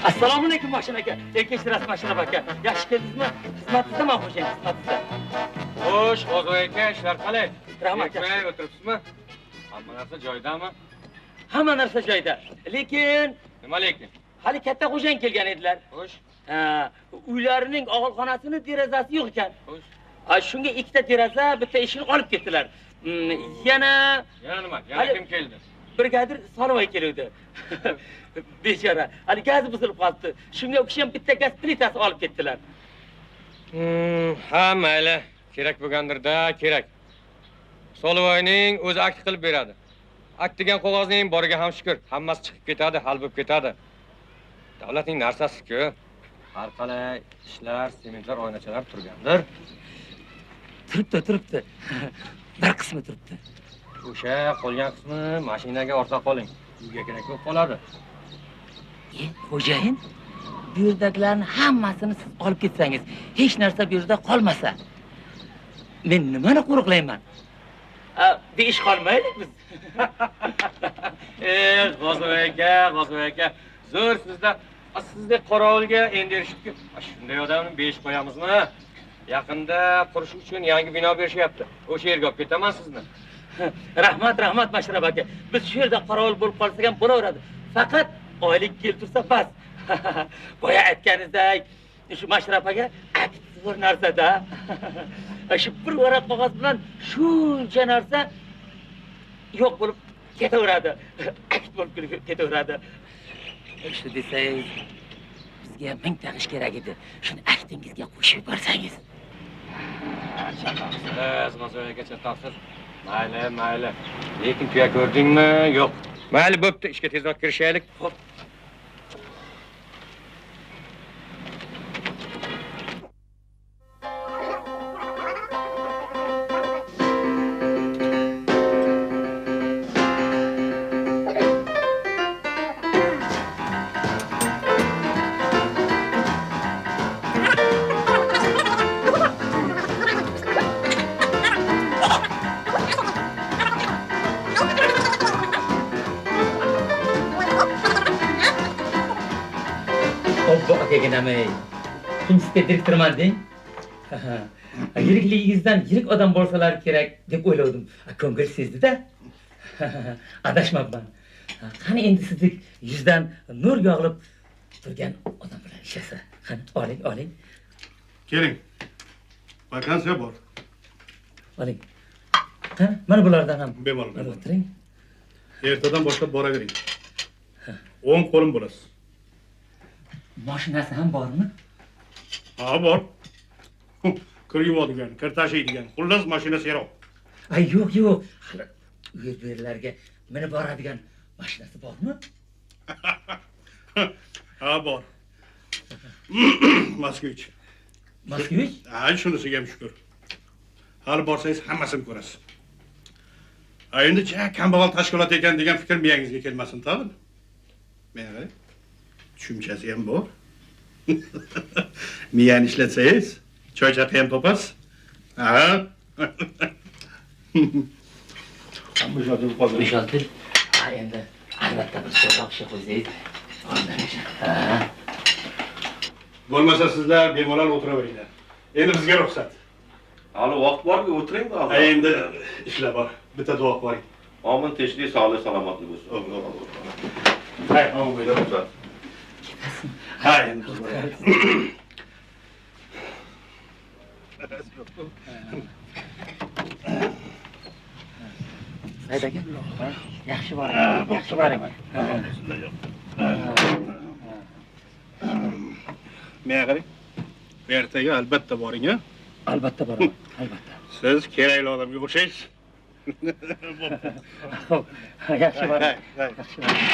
Assalomu alaykum Mashina aka. Kechirasiz Mashina aka. Yaxshi keldingizmi? Xizmatingizdaman xo'jayin, xizmatingizda. Xo'sh, G'o'zvoy aka, ishlar qalay? Rahmat. Bekmay o'tiribsizmi? Hamma narsa joyidami? Hamma narsa joyida. Lekin nima lekin? Hali katta xo'jayin kelgan edilar. Xo'sh. Ha, uylarining og'ilxonasini derazasi yo'q ekan. Xo'sh. Shunga ikkita deraza, bitta eshikni olib ketdilar. Yana nima? Yana kim keldi? Brigadir Solvoy keluvdi. Bechora, hali gaz buzilib qoldi. Shunga u kishi ham bitta gaz plitasi olib ketdilar. Ha, mayli. Kerak bo'lgandir-da, kerak. Solvoyning o'zi akt qilib beradi. Akt degan qog'ozning boriga ham shukr, hammasi chiqib ketadi, hal bo'lib ketadi. Davlatning narsasi-ku. Har qalay ishlar, sementlar, oynachalar turgandir. Turibdi, turibdi. Bir qismi turibdi. O'sha qolgan qismi mashinaga orta qoling. Uyga kerak bo'lib qoladi. Xo'jayin, bu yerdagilarning hammasini siz olib ketsangiz, hech narsa bu yerda qolmasa, men nimani qo'riqlayman? Besh qolmaylik biz. G'o'zvoy aka, G'o'zvoy aka, zo'r sizda. Sizdek qorovulga endi erishibki, shunday odamni besh qo'yamizmi? Yaqinda qurish uchun yangi bino berishyapti. O'sha yerga olib ketaman sizni. Rahmat, rahmat Mashrab aka. Biz shu yerda qorovul bo'lib qolsak ham bo'laveradi. Faqat oylik kelib tursa bas. Boya aytganingizdek, shu Mashrab aka akt bir narsada. Shu bir varaq qog'oz bilan shuncha narsa yo'q bo'lib ketaveradi. Akt bo'lib ketaveradi. Shu desangiz, bizga ham mingta g'ish kerak edi. Shuni aktingizga qo'shib yuborsangiz. Chatoqsiz, G'o'zvoy aka, chatoqsiz. Mayli, mayli. Lekin tuya ko'rdingmi? Yo'q. Mayli, bo'pti, ishga tezroq kirishaylik. Xo'p. Kimsizga direktorman deng. Yirikligingizdan yirik odam bo'lsalar kerak deb o'yladim. Ko'ngil sezdi-da. Adashmabman. Qani endi sizdek yuzdan nur yog'ilib turgan odam bilan ishlasa. Qani oling, oling. Keling. Vakansiya bor. Oling. Qani mana bulardan ham bemalol o'tiring. Ertadan boshlab boravering. O'ng qo'lim bo'lasiz. Mashinasi ham bormi? Ha, bor. Kir yuvadigan, kir tashiydigan, xullas mashinasi yo'q. Ay, yo'q, yo'q. Hali u yer bu yerlarga minib boradigan mashinasi bormi? Ha, bor. Moskvich. Moskvich? Ha, shunisiga ham shukr. Hali borsangiz hammasini ko'rasiz. Ha, endi kambag'al tashkilot ekan degan fikr miyangizga kelmasin, tag'in. Mana tushunchasi ham bor. Miyani ishlatsangiz, choy chaqa ham topasiz. Ha. Besh olti. Ha, endi albatta bir so'roq ishi qo'ysangiz. Ha. Bo'lmasa sizlar bemalol o'tiraveringlar. Endi bizga ruxsat. Hali vaqt borku, o'tiring. Ha, endi ishlar bor. Bitta duo qilib boring. Omon tinchlik, sog'lik, salomatlik bo'lsin. Hay, omon bo'ling. Ruxsat. Ha, endi. Said aka, yaxshi boring, yaxshi boring. Menga qarang. Ertaga albatta boring, a? Albatta boraman, albatta. Siz kerakli odamga o'xshaysiz. Xo'p, yaxshi boring. Yaxshi boring.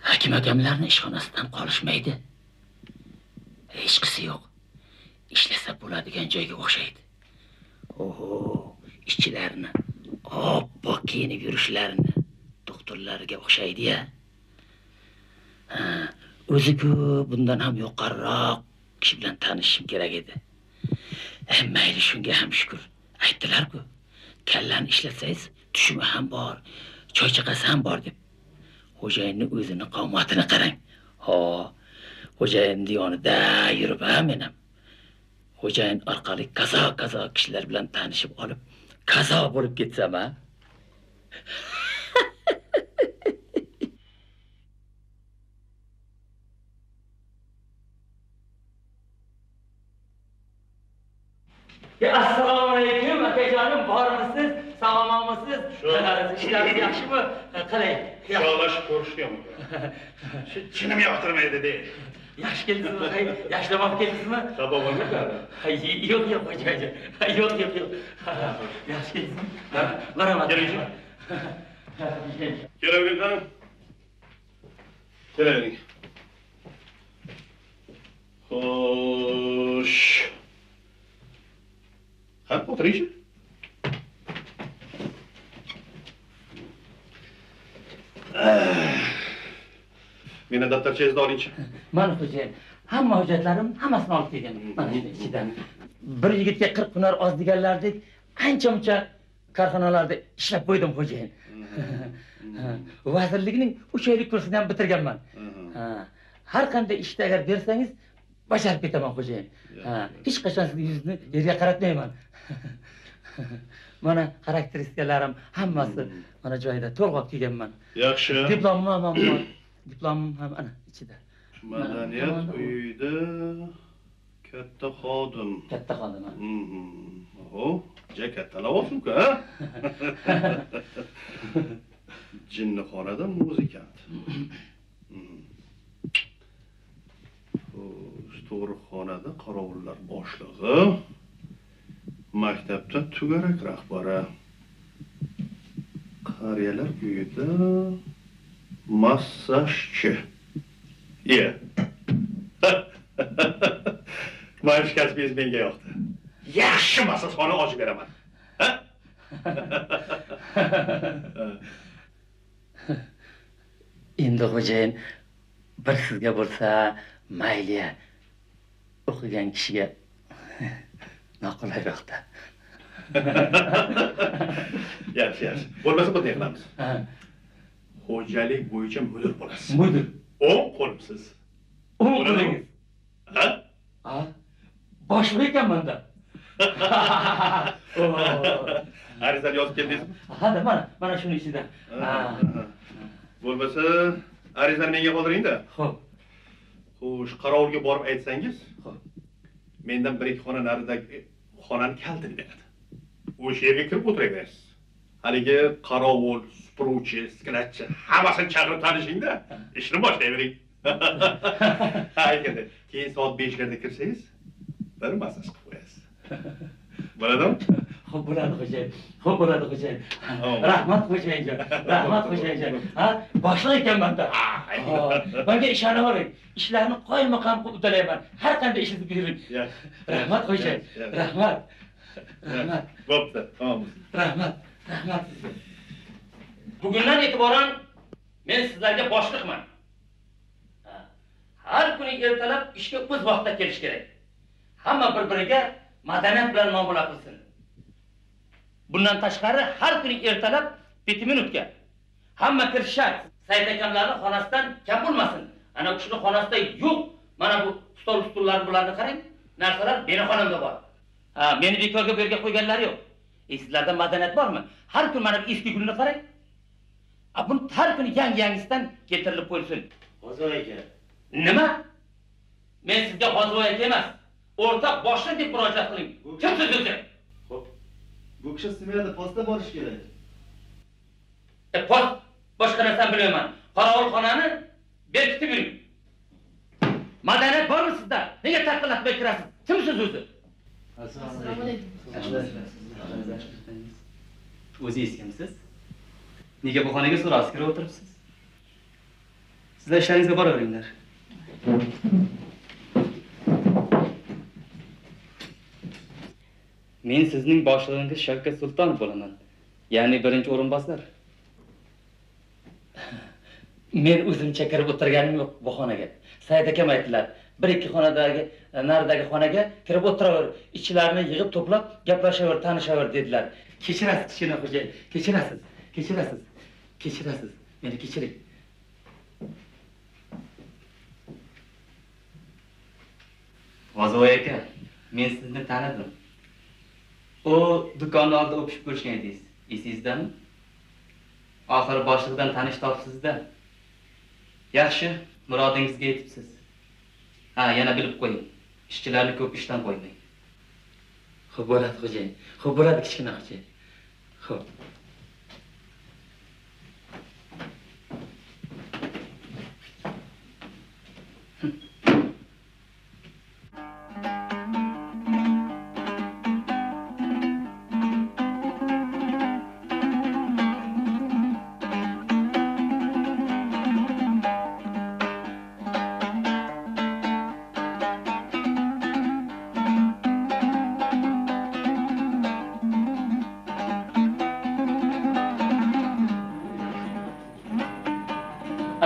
Hakim akamlarni ishxonasidan qolishmaydi. Hechqisi yo'q. Ishlasa bo'ladigan joyga o'xshaydi. Oho, ishchilarni oppoq kiyinib yurishlarini doktorlarga o'xshaydi-ya. Ha, o'zi-ku bundan ham yuqoriroq kishi bilan tanishishim kerak edi. Mayli, shunga ham shukr. Aytdilar-ku, kallani ishlatsangiz Tushumi ham bor, choy chaqasi ham bor deb. Xo'jayinni o'zini qomatini qarang. Ho, xo'jayinni yonida yurib ha men ham. Xo'jayin orqali kazo-kazo kishilar bilan tanishib olib, kazo bo'lib ketsam ha. Assalomu alaykum akajonim, bormisiz? Salomatmisiz? Ishlaringiz yaxshimi? Qalay? Sog'lashib ko'rishgan. Shu chinim yoqtirmaydi de. Yaxshi keldingizmi? Yaxshilab olib keldingizmi? Xafa bo'lmanglar. Yo'q, yo'q, xo'jayin. Yo'q, yo'q, yo'q. Yaxshi keldingizmi? Marhamat. Keling. Kelavering qani. Kelavering. Xo'sh. Ha, o'tiringchi. Meni daftarchangizni olingchi. Mana xo'jayin, hamma hujjatlarim hammasini olib kelganman. Mana shuni ichidan. Bir yigitga 40 hunar oz deganlardek, ancha-muncha korxonalarda ishlab qo'ydim xo'jayin. Vazirlikning 3 oylik kursini ham bitirganman. Har qanday ishni agar bersangiz, bajarib ketaman xo'jayin. Hech qachon sizni yuzni yerga qaratmayman. Mana xarakteristikalarim hammasi mana joyida to'liq olib kelganman. Yaxshi. Diplomim ham bor. Diplomim ham ana ichida. Madaniyat uyida katta xodim. Katta xodim. Oho, ja katta lavozim-ku, ha? Jinnixonada muzikant. Tug'ruqxonada qorovullar boshlig'i, maktabda tugarak rahbari, qariyalar uyida massajchi. Ye. Mana shu kasbingiz menga yoqdi. Yaxshi massajxona ochib beraman. Ha? Endi xo'jayin, bir sizga bo'lsa mayli, o'qigan kishiga noqulayroqda. Yaxshi, yaxshi. Bo'lmasa bunday qilamiz. Xo'jalik bo'yicha mudir bo'lasiz. Mudir. O'ng qo'limsiz. O'ng qo'lingiz. Ha? Ha? Boshliq ekanman-da. Arizani yozib keldingizmi? Ha, mana, mana shuni ichida. Bo'lmasa arizani menga qoldiring-da. Xo'p. Xo'sh, qorovulga borib aytsangiz, mendan 1-2 xona naridagi xonani kalitini beradi. O'sha yerga kirib o'tiraverasiz. Haligi qorovul, supuruvchi, skladchi hammasini chaqirib tanishingda, ishni boshlayvering. Ha, aytganda, keyin soat 5 larda kirsangiz, bir massaj qilib qo'yasiz. Bo'ladimi? Xo'p bo'ladi xo'jayin. Xo'p bo'ladi xo'jayin. Rahmat xo'jayinjon. Rahmat xo'jayinjon. Ha, boshliq ekanman-da. Menga ishonavering. Ishlarni qoyilmaqom qilib uddalayman. Har qanday ishingizni buyuring. Rahmat xo'jayin. Rahmat. Rahmat. Bo'pti, tamom. Rahmat. Rahmat sizga. Bugundan e'tiboran men sizlarga boshliqman. Har kuni ertalab ishga o'z vaqtida kelish kerak. Hamma bir-biriga madaniyat bilan muomala qilsin. Bundan tashqari har kuni ertalab 5 minutga hamma kirish shart. Said akamlarning xonasidan kam bo'lmasin. Ana u kishining xonasida yo'q. Mana bu stol stullar bularni qarang. Narsalar meni xonamda bor. Ha, meni bekorga bu yerga qo'yganlari yo'q. Sizlarda madaniyat bormi? Har kun mana bu eski gulni qarang. A buni har kuni yangi-yangisidan keltirilib qo'yilsin. G'ozivoy aka. Nima? Men sizga G'ozivoy aka emas, o'rtoq boshliq deb murojaat qiling. Kimsiz o'zi? Xo'p. Bu kishi smenada postda borish kerak. Post boshqa narsani bilmayman. Qorovulxonani berkitib yuring. Madaniyat bormi sizda? Nega taqillatmay kirasiz? Kimsiz o'zi? Assalomu alaykum. O'zingiz kimsiz? Nega bu xonaga so'rasiz kirib o'tiribsiz? Sizlar ishlaringizga boraveringlar. Men sizning boshlig'ingiz Shavkat Sultonov bo'laman. Ya'ni birinchi o'rinbosar. Men o'zimcha kirib o'tirganim yo'q bu xonaga. Said akam aytdilar, 1-2 xonadagi, naridagi xonaga kirib o'tiraver, ishchilarni yig'ib to'plab gaplashaver, tanishaver dedilar. Kechirasiz kichkina xo'jayin, kechirasiz, kechirasiz, kechirasiz. Meni kechiring. G'ozivoy aka, men sizni tanidim. U do'konni oldida o'pishib ko'rishgan edingiz, esingizdami? Oxiri boshliqdan tanish topibsiz-da. Yaxshi, murodingizga yetibsiz. Ha, yana bilib qo'ying. Ishchilarni ko'p ishdan qo'ymang. Xo'p bo'ladi xo'jayin. Xo'p bo'ladi kichkina xo'jayin. Xo'p.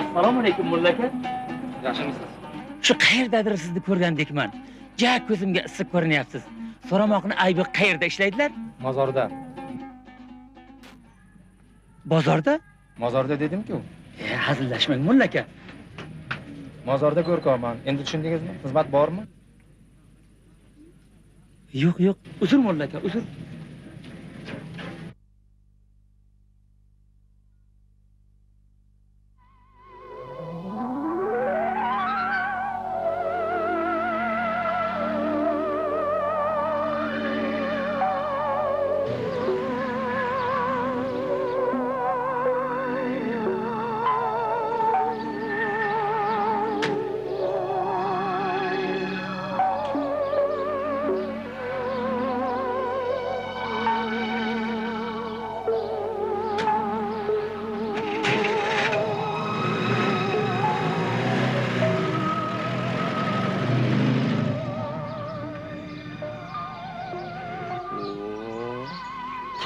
Assalomu alaykum mulla aka. Yaxshimisiz? Shu qayerdadir sizni ko'rgandekman. Ja ko'zimga issiq ko'rinyapsiz. So'ramoqni aybi qayerda ishlaydilar? Mozorda. Bozorda? Mozorda dedim-ku. Hazillashmang mulla aka. Mozorda ko'rkoman. Endi tushundingizmi? Xizmat bormi? Yo'q, yo'q. Uzr mulla aka, uzr.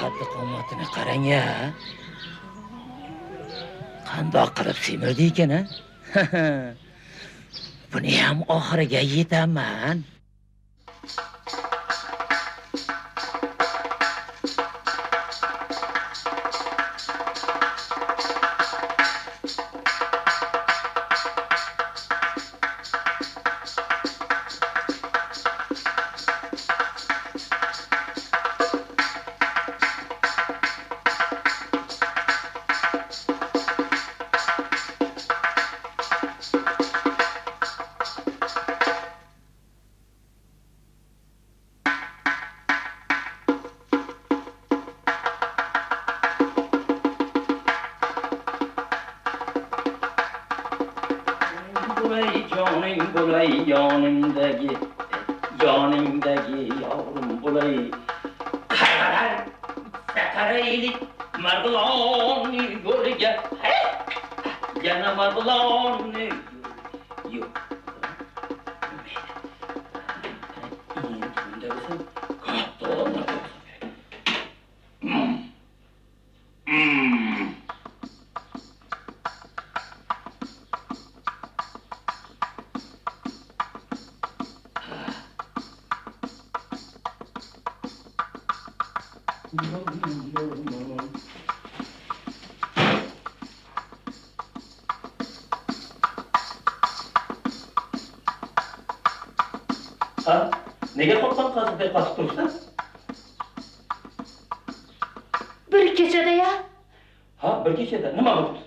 Qaddi qomatini qarang ya. Qandoq qilib semirdi ekan a? Buni ham oxiriga yetaman. Joning bo'lay yonimdagi, yoningdagi yorim bo'lay. Qarar sakaraylik Marg'ilon yo'liga, yana Marg'ilon yo'q. Endi bo'lsam katta odamlar bo'lsa kerak. Ha, nega qo'rqqan qozonday qotib turibsan? Bir kechada ya? Ha, bir kechada. Nima bo'ldi?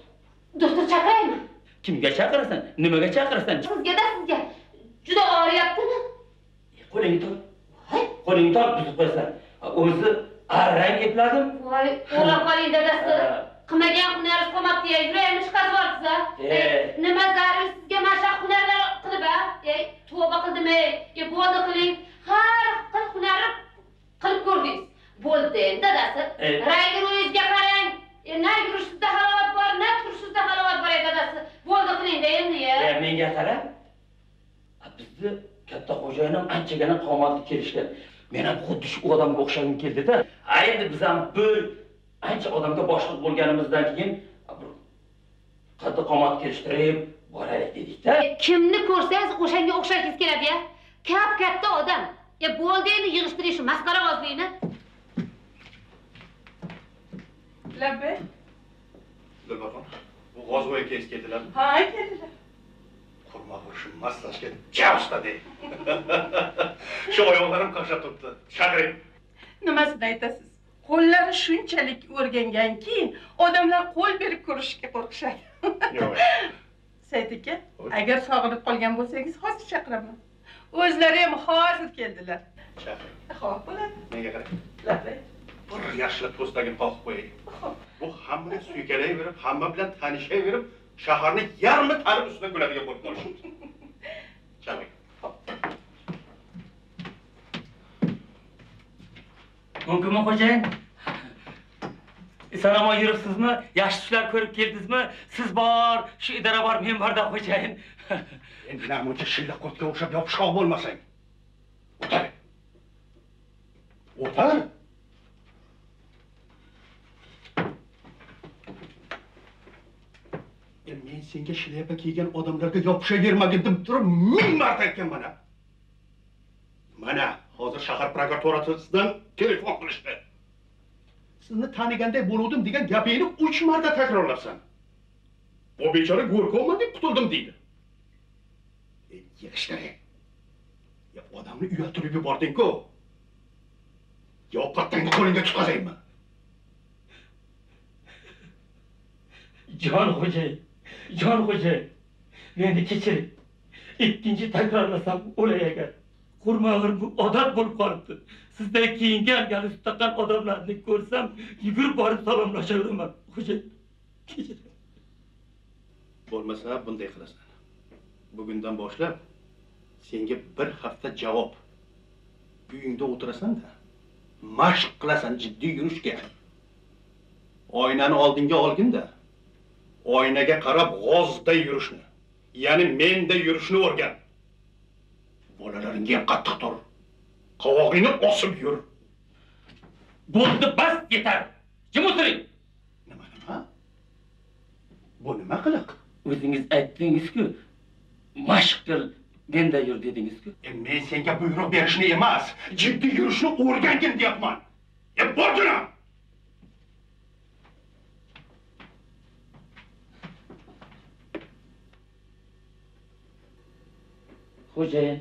Doktor chaqiraymi? Kimga chaqirasan? Nimaga chaqirasan? Sizga-da, sizga. Juda og'riyaptimi? Qo'lingni tort. Qo'lingni tort, buzib qo'yasan. O'zi arang epladim. Voy, o'lab qoling dadasi. Qilmagan hunaringiz qolmabdi ya, yuragimni chiqarib yuborsiz-a. Nima zarur sizga mana shu hunarlar qilib a? Tavba qildim ey, bo'ldi qiling. Har xil hunarni qilib ko'rdingiz. Bo'ldi endi dadasi. Rangi ro'yingizga qarang. Na yurishingizda halovat bor, na turishingizda halovat bor ey dadasi. Bo'ldi qiling-da endi ya. Menga qara. Bizni katta xo'jayinim anchagina qomatli kelishgan. Men ham xuddi shu odamga o'xshagim keldi-da. Endi biz ham bir ancha odamga boshliq bo'lganimizdan keyin bir qaddi qomat kelishtirib boraylik dedik-da. Kimni ko'rsangiz o'shanga o'xshagingiz keladi ya. Kap katta odam. Ya bo'ldi endi yig'ishtirish shu masxaravozlikni. Qozivoy akangiz keldilarmi? Ha, keldilar. Qurmag'ur shu massajga ja usta dey. Shu oyoqlarim qaqshab turibdi. Chaqiring. Nimasini aytasiz? Qo'llari shunchalik o'rganganki, odamlar qo'l berib ko'rishga qo'rqishadi. Yo'q. Said aka, agar sog'inib qolgan bo'lsangiz, hozir chaqiraman. O'zlari ham hozir keldilar. Chaqiring. Xo'p, bo'ladi. Menga qarang. Labay. Bir yaxshilab po'stagini qoqib qo'yay. Bu hammaga suykalayverib, hamma bilan tanishaverib, shaharni yarmi tanib ustidan kuladigan bo'lib qolishibdi. Chaqiring. Mumkinmi xo'jayin? Eson-omon yuribsizmi? Yaxshi tushlar ko'rib keldingizmi? Siz bor, shu idora bor, men borda xo'jayin. Endi namuncha shilliq qurtga o'xshab yopishqoq bo'lmasang. O'tir. O'tir. Men senga shlyapa kiygan odamlarga yopishavermagin deb turib 1000 marta aytganman. Mana hozir shahar prokuraturasidan telefon qilishdi. Sizni taniganday bo'luvdim degan gapingni 3 marta takrorlabsan. Bu bechora go'rkovman deb qutuldim deydi. Yig'ishtiring. Ya odamni uyaltirib yubording-ku. Yo pattangni qo'lingga tutqazaymi? Jon xo'jayin, jon xo'jayin. Meni kechiring. Ikkinchi takrorlasam o'lay agar. Qurmag'ir bu odat bo'lib qolibdi. Sizday kiyingan, galstuk taqqan odamlarni ko'rsam, yugurib borib salomlashaveraman. Xo'jayin, kechiring. Bo'lmasa bunday qilasan. Bugundan boshlab senga bir hafta javob. Uyingda o'tirasan-da, mashq qilasan jiddiy yurishga. Oynani oldinga olgin-da, oynaga qarab g'ozday yurishni, ya'ni menda yurishni o'rgan. Bolalaringga ham qattiq tur. Qovog'ingni osib yur. Bo'ldi, bas, yetar. Jim o'tiring. Nima, nima? Bu nima qiliq? O'zingiz aytdingiz-ku, mashq qil, menda yur dedingiz-ku. Men senga buyruq berishni emas, jiddiy yurishni o'rgangin deyapman. Bor jo'na. Xo'jayin,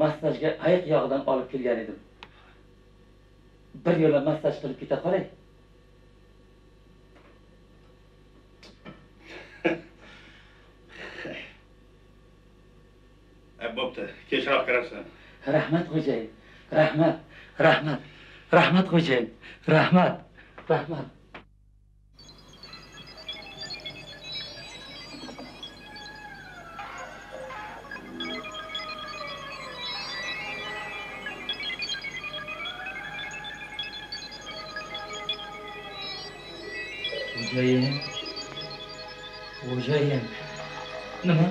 massajga ayiq yog'idan olib kelgan edim. Bir yo'la massaj qilib keta qolay. Bo'pti, kechroq kirarsan. Rahmat xo'jayin, rahmat, rahmat, rahmat xo'jayin, rahmat, rahmat. Xo'jayin, xo'jayin, nima?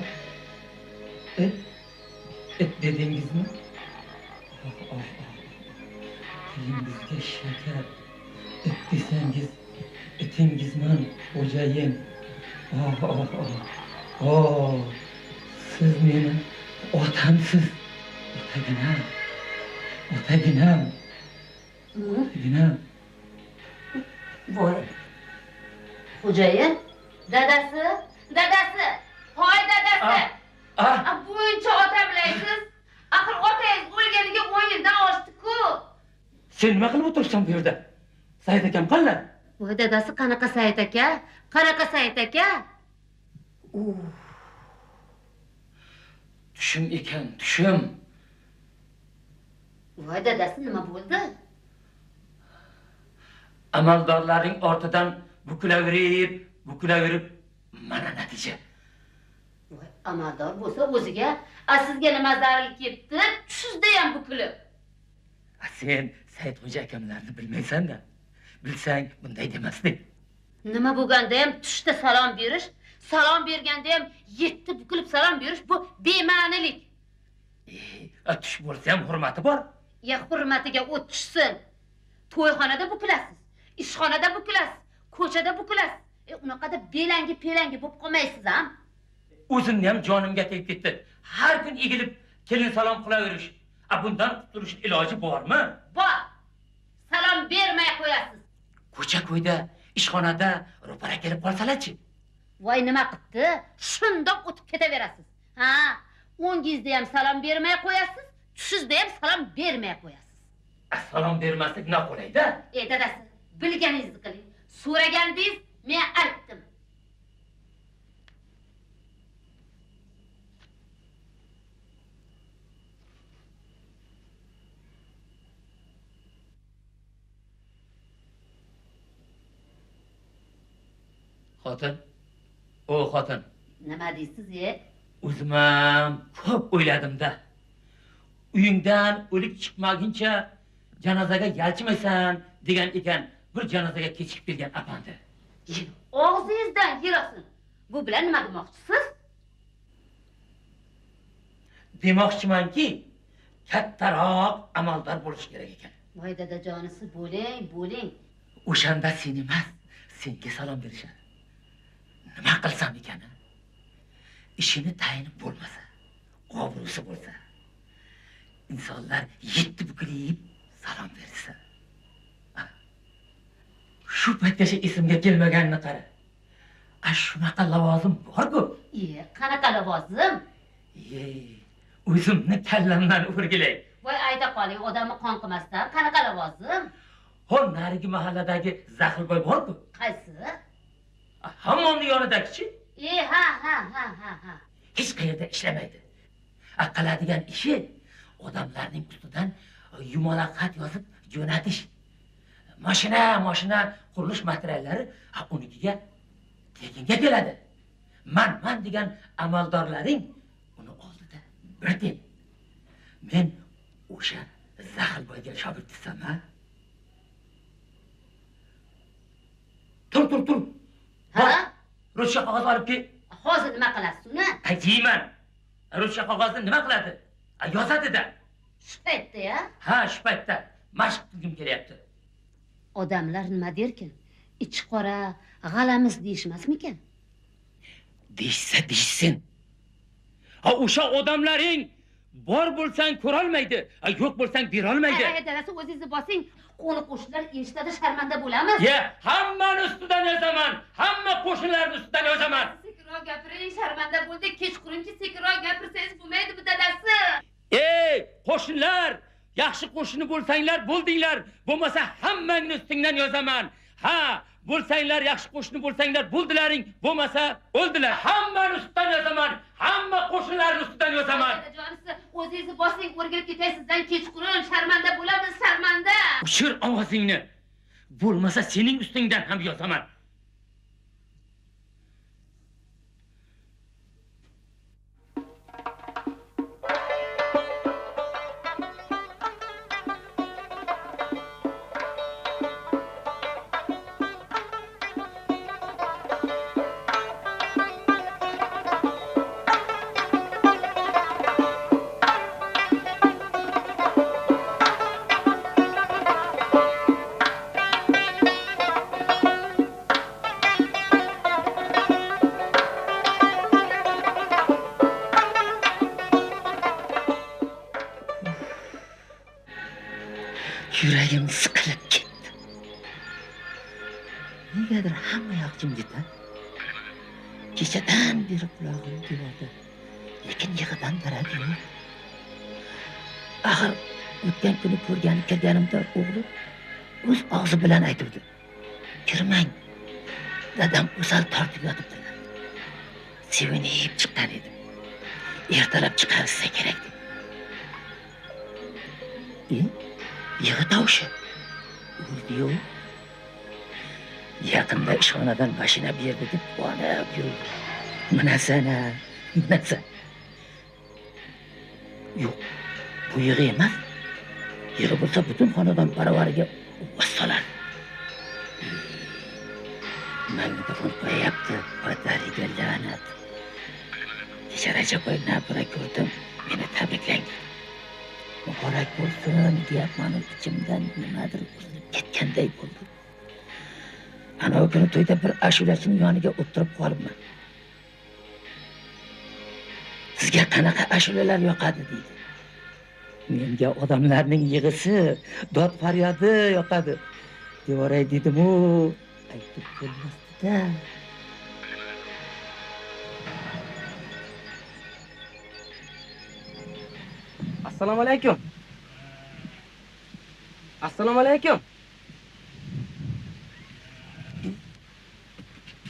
Et dedingizmi? Oh, oh, oh. Tilingizga shakar. Et desangiz, etingizman, xo'jayin. Oh, oh, oh. Oh, siz meni otamsiz. Otaginam. Otaginam. Otaginam. Voy. Xo'jayin, dadasi, dadasi, hoy dadasi. Buncha otamlaysiz. Axir otangiz o'lganiga 10 yildan oshdi-ku. Sen nima qilib o'tiribsan bu yerda? Said akam qanday? Voy dadasi, qanaqa Said aka? Qanaqa Said aka? Tushim ekan, tushim. Voy dadasi, nima bo'ldi? Amaldorlarning ortidan bukilaverib, bukilaverib mana natija. Voy, amaldor bo'lsa o'ziga, a sizga nima zaril kelibdi? Tushizda ham bukilib. Sen Saidxo'ja akamlarni bilmaysan-da. Bilsang bunday demasding. Nima bo'lganda ham tushda salom berish, salom berganda ham yetti bukilib salom berish bu bema'nilik. Tush bo'lsa ham hurmati bor. Ya hurmatiga o't tushsin. To'yxonada bukilasiz, ishxonada bukilasiz, ko'chada bukilasiz. Unaqada belangi-pelangi bo'lib qolmaysiz ham. O'zimni ham jonimga tegib ketdi. Har kun egilib kelin salom qilaverish. Bundan qutulish iloji bormi? Bor. Salom bermay qo'yasiz. Ko'cha-ko'yda, ishxonada ro'para kelib qolsalar-chi? Voy nima qilibdi? Shundoq o'tib ketaverasiz. Ha, o'ngingizda ham salom bermay qo'yasiz, tushingizda ham salom bermay qo'yasiz. Salom bermaslik noqulay-da. Dadasi, bilganingizni qiling. So'ragandingiz, men aytdim. Xotin, o xotin. Nima deysiz, O'zim ham ko'p o'yladim-da. Uyingdan o'lik chiqmaguncha janozaga yalchimaysan degan ekan, bir janozaga kechikib kelgan apandi. Og'zingizdan yerasin. Bu bilan nima demoqchisiz? Demoqchimanki, kattaroq amaldor bo'lish kerak ekan. Voy dadajonisi, bo'ling, bo'ling. O'shanda sen emas, senga salom berishadi. Nima qilsam ekan? Ishini tayini bo'lmasa, obro'si bo'lsa, insonlar yetti bukilib salom bersa. Shu paytgacha esimga kelmaganini qara. A shunaqa lavozim bor-ku. Qanaqa lavozim? O'zimni kallamdan o'rgilay. Voy ayta qoling, odamni qon qilmasdan qanaqa lavozim? Hol narigi mahalladagi Zaxilboy bor-ku. Qaysi? Hammomning yonidagichi. Ha ha ha ha ha. Hech qayerda ishlamaydi. Qiladigan ishi odamlarning ustidan yumaloq xat yozib jo'natish. Mashina qurilish materiallari unikiga tekinga keladi. Man degan amaldorlaring uni oldida bir tiyin. Men o'sha Zaxilboyga shogird desam, ha? Tur. Ha? Ruchka qog'oz olib kel. Hozir nima qilasiz uni? Jiyman. Ruchka qo'g'ozni nima qiladi? Yozadi-da. Shu paytda-ya? Ha, shu paytda. Mashq qilgim kelyapti. Odamlar nima derkin? Ichi qora, g'alamis deyishmasmikan? Deyishsa deyishsin. Ha, o'sha odamlaring bor bo'lsang ko'rolmaydi, yo'q bo'lsang berolmaydi. Ay, dadasi, o'zingizni bosing. Qo'ni qo'shnilar eshitadi, sharmanda bo'lamiz. Ya, hammani ustidan yozaman. Hamma qo'shnilarning ustidan yozaman. Sekinroq gapiring, sharmanda bo'ldik. Kechqurunchi sekinroq gapirsangiz bo'lmaydimi, dadasi? Ey, qo'shnilar, yaxshi qo'shni bo'lsanglar bo'ldinglar, bo'lmasa hammangni ustingdan yozaman. Ha, bo'lsanglar yaxshi qo'shni bo'lsanglar bo'ldilaring, bo'lmasa o'ldilar. Hammani ustidan yozaman, hamma qo'shnilarning ustidan yozaman. Dadajonisi, o'zingizni bosing, o'rgilib ketaysizdan kechqurun sharmanda bo'lamiz, sharmanda. O'chir ovozingni. Bo'lmasa sening ustingdan ham yozaman. Yuragim siqilib ketdi. Negadir hamma yoq jimjit. Kechadan beri qulog'im devorda, lekin yig'idan darak yo'q. Axir o'tgan kuni ko'rgani kirganimda o'g'li o'z og'zi bilan aytibdi. Kirmang, dadam o'sal tortib yotibdilar. Sevinib chiqqan edim. Ertalab chiqarsa kerak deb. Yig'i tovushi. O'ldi-yu. Yaqinda ishxonadan mashina berdi deb quvonib yurdi. Minasana, minasa. Yo'q, bu yig'i emas. Yig'i bo'lsa butun xonadon baravariga ovoz solar. Magnitofon qo'yapti, padariga la'nat. Kecha Rajabboy nabira ko'rdim, meni tabriklang. Muborak bo'lsin deyapman, ichimdan nimadir uzilib ketganday bo'ldi. Ana kuni to'yda bir ashulachining yoniga o'tirib qolibman. Sizga qanaqa ashulalar yoqadi deydi. Menga odamlarning yig'isi, dod faryodi yoqadi. Devoray dedim-u, aytib bo'lmasdi-da. Assalomu alaykum. Assalomu alaykum.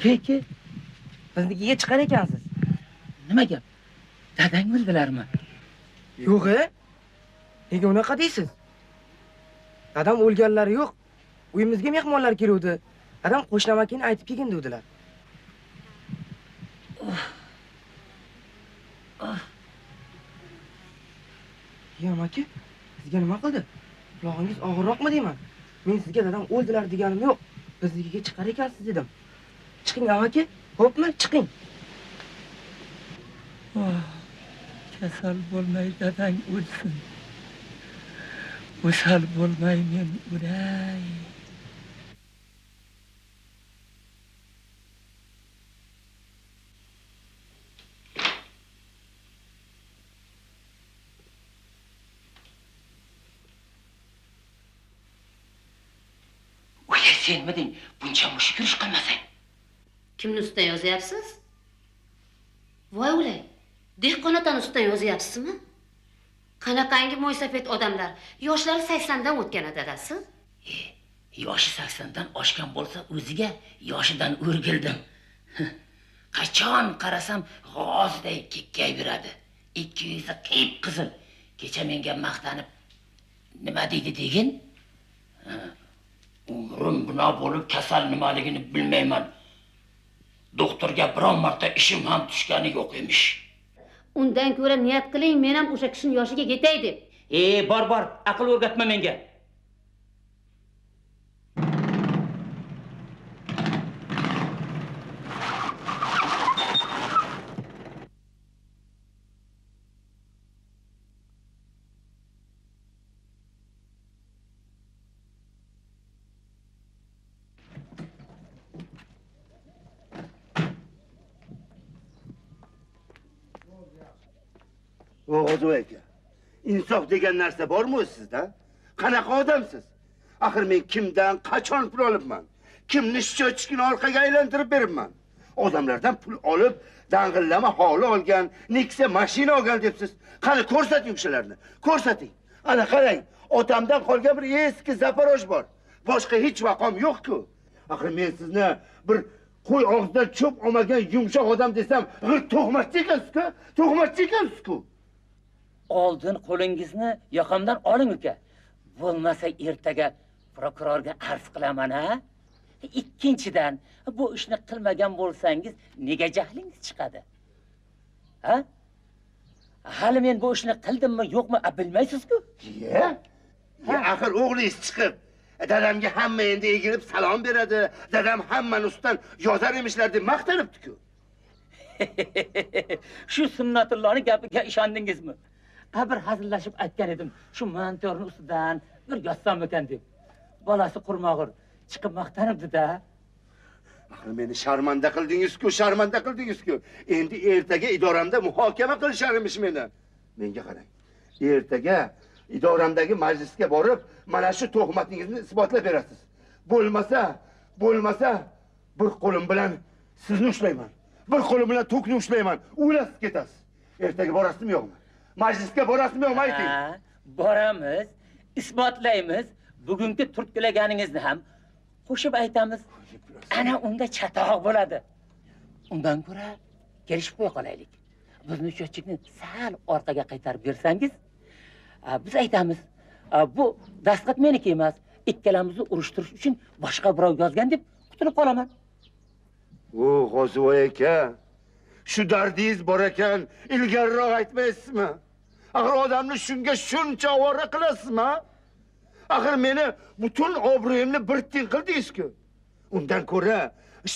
Ke. Biznikiga chiqar ekansiz. Nima gap? Dadang o'ldilarmi? Yo'q, Nega unaqa deysiz? Dadam o'lganlari yo'q. Uyimizga mehmonlar keluvdi. Dadam qo'shnamakini aytib kelgin dedilar. Ya amaki, sizga nima qildi? Qulog'ingiz og'irroqmi deyman? Men sizga dadam o'ldilar deganim yo'q. Biznikiga chiqar ekansiz dedim. Chiqing amaki, xo'pmi? Chiqing. Kasal bo'lmay dadang o'lsin. O'sal bo'lmay men o'lay. Uya senmiding? Buncha mushuk yurish qilmasang. Kimni ustidan yozyapsiz? Voy o'lay. Dehqon otani ustidan yozyapsizmi? Qanaqangi mo'ysafid odamlar. Yoshlari 80 dan o'tgan dadasi. Yoshi 80 dan oshgan bo'lsa o'ziga yoshidan o'rgildim. Qachon qarasam g'ozday kekkayveradi. Ikki yuzi qip-qizil. Kecha menga maqtanib nima deydi degin? Umrim bino bo'lib kasal nimaligini bilmayman. Doktorga biron marta ishim ham tushgani yo'q emish. Undan ko'ra niyat qiling, men ham o'sha kishining yoshiga yetay deb. Bor bor, aql o'rgatma menga. G'o'zivoy aka, insof degan narsa bormi o'zi sizda? Qanaqa odamsiz? Axir men kimdan qachon pul olibman? Kimni счётчикini orqaga aylantirib beribman? Odamlardan pul olib, dang'illama hovli olgan, Nexia mashina olgan debsiz. Qani ko'rsating o'shalarni. Ko'rsating. Ana qarang, otamdan qolgan bir eski Zaporoj bor. Boshqa hech vaqom yo'q-ku. Axir men sizni bir qo'y og'zidan cho'p olmagan yumshoq odam desam, g'irt to'g'matchi ekansiz-ku, to'g'matchi ekansiz-ku. Oldin qo'lingizni yoqamdan oling uka. Bo'lmasa ertaga prokurorga arz qilaman, ha? Ikkinchidan, bu ishni qilmagan bo'lsangiz, nega jahlingiz chiqadi? Ha? Hali men bu ishni qildimmi, yo'qmi, bilmaysiz-ku. Ye? Ya axir o'g'lingiz chiqib, dadamga hamma endi egilib salom beradi, dadam hammani ustidan yozar emishlar deb maqtanibdi-ku. Shu Sunnatullohning gapiga ishondingizmi? Bir hazillashib aytgan edim, shu montorning ustidan bir yozsam ekan deb. Bolasi qurmog'ir chiqib maqtanibdi-da. Axir meni sharmanda qildingiz-ku, sharmanda qildingiz-ku. Endi ertaga idoramda muhokama qilishar emish meni. Menga qarang. Ertaga idoramdagi majlisga borib, mana shu tuhmatingizni isbotlab berasiz. Bo'lmasa, bo'lmasa bir qo'lim bilan sizni ushlayman. Bir qo'lim bilan to'kni ushlayman. O'lasiz ketasiz. Ertaga borasizmi yo'qmi? Majlisga borasizmi yo'qmi ayting? Boramiz, isbotlaymiz. Bugungi turtkilaganingizni ham qo'shib aytamiz. Ana unda chatoq bo'ladi. Undan ko'ra kelishib qo'ya qolaylik. Bizni счётчикni sal orqaga qaytarib bersangiz, biz aytamiz, bu dastxat meniki emas, ikkalamizni urushtirish uchun boshqa birov yozgan deb qutulib qolaman. O, G'o'zivoy aka, shu dardingiz bor ekan, ilgariroq aytmaysizmi? Axir odamni shunga shuncha ovora qilasizmi? Axir meni butun obro'yimni bir tiyin qildingiz-ku. Undan ko'ra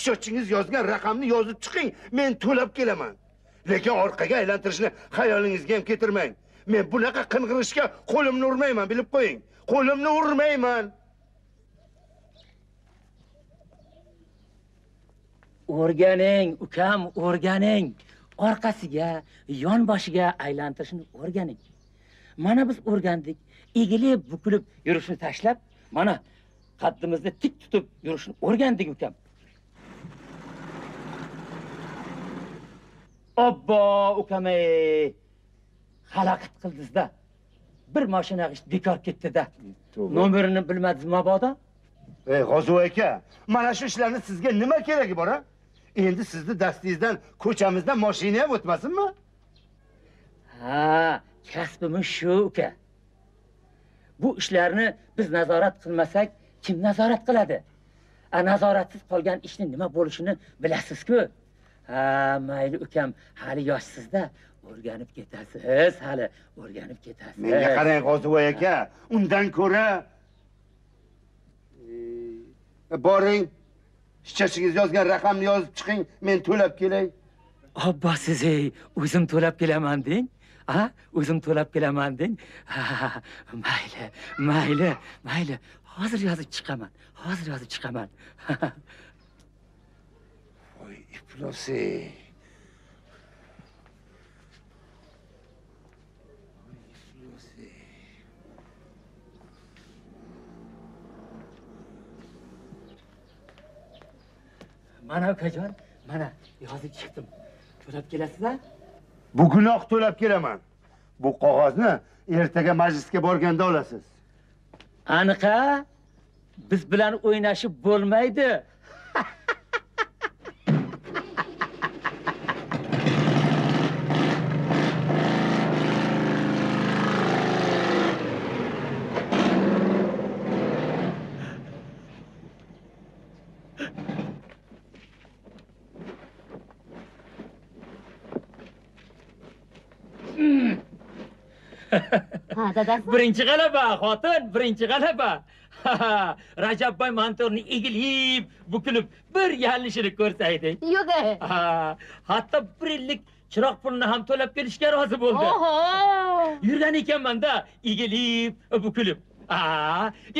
счётчingiz yozgan raqamni yozib chiqing, men to'lab kelaman. Lekin orqaga aylantirishni xayolingizga ham keltirmang. Men bunaqa qing'irishga qo'limni urmayman, bilib qo'ying. Qo'limni urmayman. O'rganing, ukam, o'rganing. Orqasiga, yon boshiga aylantirishni o'rganing. Mana biz o'rgandik. Egilib, bukilib yurishni tashlab, mana qaddimizni tik tutib yurishni o'rgandik, ukam. Obbo, ukam, ey. Xalaqit qildingiz-da. Bir mashina g'isht bekor ketdi-da. Nomerini bilmadingiz mabodo? Ey, G'ozivoy aka, mana shu ishlarni sizga nima keragi bor, a? Endi sizni dastingizdan ko'chamizdan mashina ham o'tmasinmi? Ha, kasbimiz shu uka. Bu ishlarni biz nazorat qilmasak, kim nazorat qiladi? A nazoratsiz qolgan ishni nima bo'lishini bilasiz-ku. Ha, mayli ukam, hali yoshsiz-da, o'rganib ketasiz, hali o'rganib ketasiz. Menga qarang, G'ozivoy aka, undan ko'ra boring, shchachingiz yozgan raqamni yozib chiqing, men to'lab kelay. Obbo siz ey, o'zim to'lab kelaman deng. Ha, o'zim to'lab kelaman deng. Ha, mayli, mayli, mayli. Hozir yozib chiqaman. Hozir yozib chiqaman. Voy, iflos ey. Mana ukajon, mana yozib chiqdim. To'lab kelasizlar? Bugunoq to'lab kelaman. Bu qog'ozni ertaga majlisga borganda olasiz. Aniqa, biz bilan o'ynashib bo'lmaydi. Ha, dadasi. Birinchi g'alaba, xotin, birinchi g'alaba. Rajabboy mantorni egilib, bukilib bir yalinishini ko'rsaydik. Yo'q. Hatto bir yillik chiroq pulini ham to'lab kelishga rozi bo'ldi. Oho! Yurgan ekanman-da, egilib, bukilib.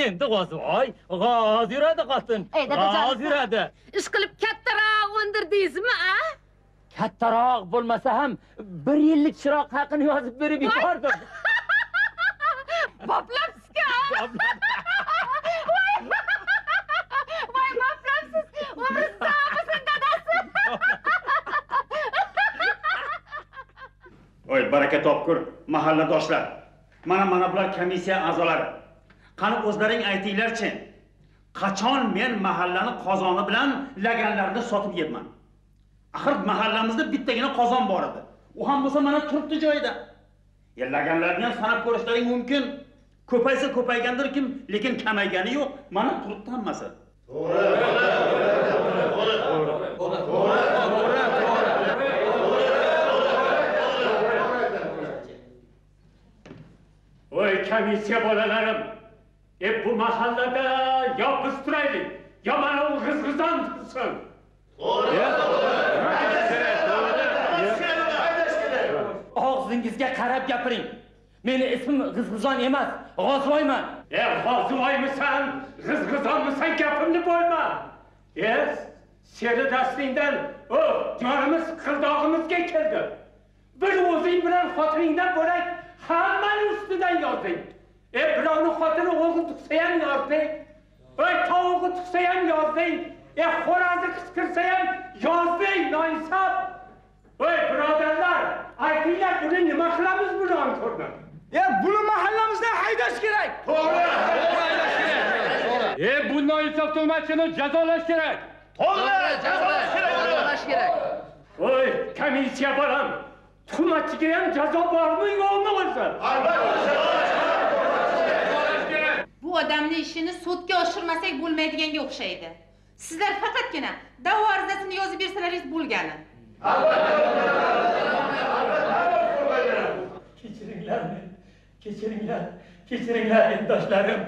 Endi G'ozivoy, g'oz yuradi xotin. G'oz yuradi. Ish qilib kattaroq o'ndirdingizmi, a? Kattaroq bo'lmasa ham bir yillik chiroq haqini yozib berib yubordim. Boplabsiz-ku! Voy, boplabsiz! Umringiz sog' bo'lsin, dadasi! Voy, baraka topkur, mahalladoshlar. Mana bular komissiya a'zolari. Qani o'zlaring aytinglarchi, qachon men mahallani qozoni bilan laganlarini sotib yebman? Axir mahallamizda bittagina qozon bor edi. U ham bo'lsa mana turibdi joyida. Laganlarni ham sanab ko'rishlaring mumkin. Ko'paysa ko'paygandir kim, lekin kamaygani yo'q. Mana turibdi hammasi. To'g'ri. To'g'ri. To'g'ri. Voy komissiya bolalarim. Bu mahallada yo biz turaylik, yo mana u g'izg'izon tursin. To'g'ri. Og'zingizga qarab gapiring. Meni ismim G'izg'izon emas, G'ozivoyman. G'ozivoymisan, G'izg'izonmisan, gapimni bo'lma. Seni dastingdan jonimiz qildog'imizga keldi. Bir o'zing bilan xotiningdan bo'lak hammani ustidan yozding. Birovni xotini o'g'il tug'sa ham yozding. Tovug'i tug'sa ham yozding. Xo'rozi qichqirsa ham yozding, noinsof. Birodarlar, aytinglar, buni nima qilamiz bu nonko'rni? Buni mahallamizdan haydash kerak. To'g'ri. To'g'ri. Bu noinsof tuhmatchini jazolash kerak. To'g'ri, jazolash kerak. Jazolash kerak. Voy, komissiya bolam. Tuhmatchiga ham jazo bormi, yo'qmi o'zi? Bu odamning ishini sudga oshirmasak bo'lmaydiganga o'xshaydi. Sizlar faqatgina da'vo arizasini yozib bersalaringiz bo'lgani. Kechiringlar meni, kechiringlar, kechiringlar eldoshlarım.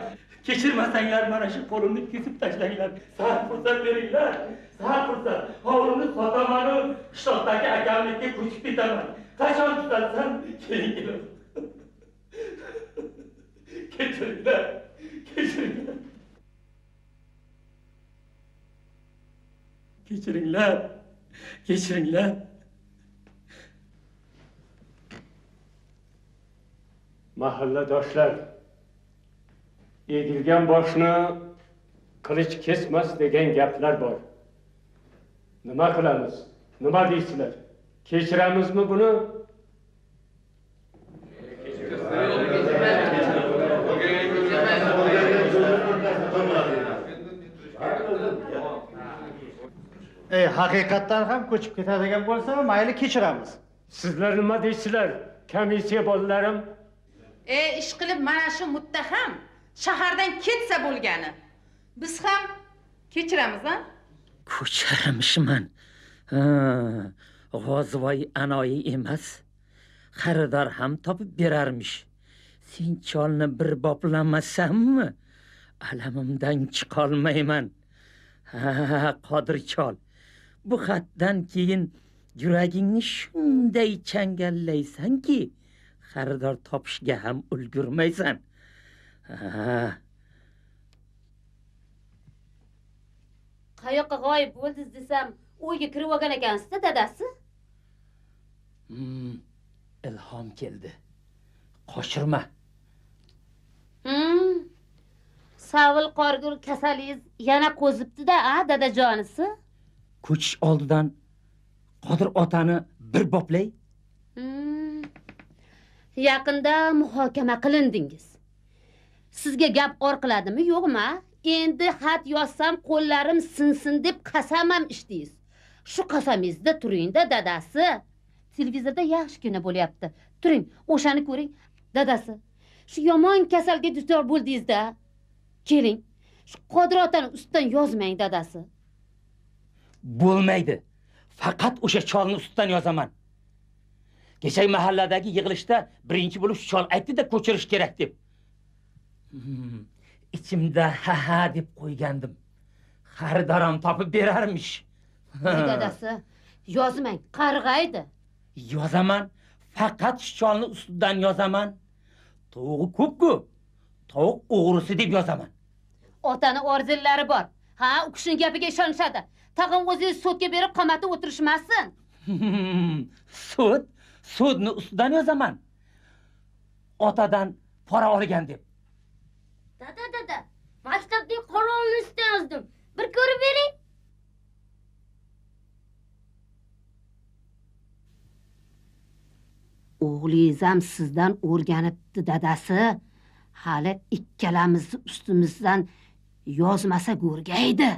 Kechirmasanglar mana shu qo'limni kesib tashlanglar. Sal fursat beringlar, sal fursat. Hovlimni sotamanu qishloqdagi akamlikka ko'chib ketaman. Qachon tuzalsam keyin kelaman. Kechiringlar, kechiringlar. Kechiringlar, kechiringlar. Mahalladoshlar, egilgan boshni qilich kesmas degan gaplar bor. Nima qilamiz? Nima deysizlar? Kechiramizmi buni? Haqiqatdan ham ko'chib ketadigan bo'lsa, mayli kechiramiz. Sizlar nima deysizlar, komissiya bolalarim? Ish qilib mana shu muttaham shahardan ketsa bo'lgani. Biz ham kechiramiz, a? Ko'charamishman. Ha, G'ozivoy anoyi emas. Xaridor ham topib berarmish. Sen cholni bir boplamasammi, alamimdan chiqolmayman. Ha, Qodir chol. Bu xatdan keyin yuragingni shunday changallaysanki, xaridor topishga ham ulgurmaysan. Ha. Qayoqqa g'oyib bo'ldingiz desam, uyga kirib olgan ekansiz-da, dadasi. Ilhom keldi. Qochirma. Savil qorgul kasalingiz yana qo'zibdi-da, a, dadajonisi? Ko'chish oldidan Qodir otani bir boplay. Yaqinda muhokama qilindingiz. Sizga gap orqiladimi, yo'qmi? Endi xat yozsam qo'llarim sinsin deb qasam ham ichdingiz. Shu qasamingizda turing-da, dadasi. Televizorda yaxshi kino bo'lyapti. Turing, o'shani ko'ring, dadasi. Shu yomon kasalga duchor bo'ldingiz-da. Keling, shu Qodir otani ustidan yozmang, dadasi. Bo'lmaydi. Faqat o'sha cholni ustidan yozaman. Kecha mahalladagi yig'ilishda birinchi bo'lib shu chol aytdi-da ko'chirish kerak deb. İçimda ha ha deb qo'ygandim. Xaridoram topib berarmish. Dadasi, yozmang, qarg'aydi. Yozaman, faqat shu cholni ustidan yozaman. Tovug'i ko'p-ku. Tovuq o'g'risi deb yozaman. Otani orzulari bor. Ha, u kishining gapiga ishonishadi. Tag'in o'zingiz sudga berib qamatib o'tirishmasin. Sud, sudni ustidan yozaman. Otadan pora olgan deb. Dada, dada, maktabning qorovulini ustidan yozdim. Bir ko'rib bering. O'g'lingiz ham sizdan o'rganibdi, dadasi. Hali ikkalamizni ustimizdan yozmasa go'rgaydi.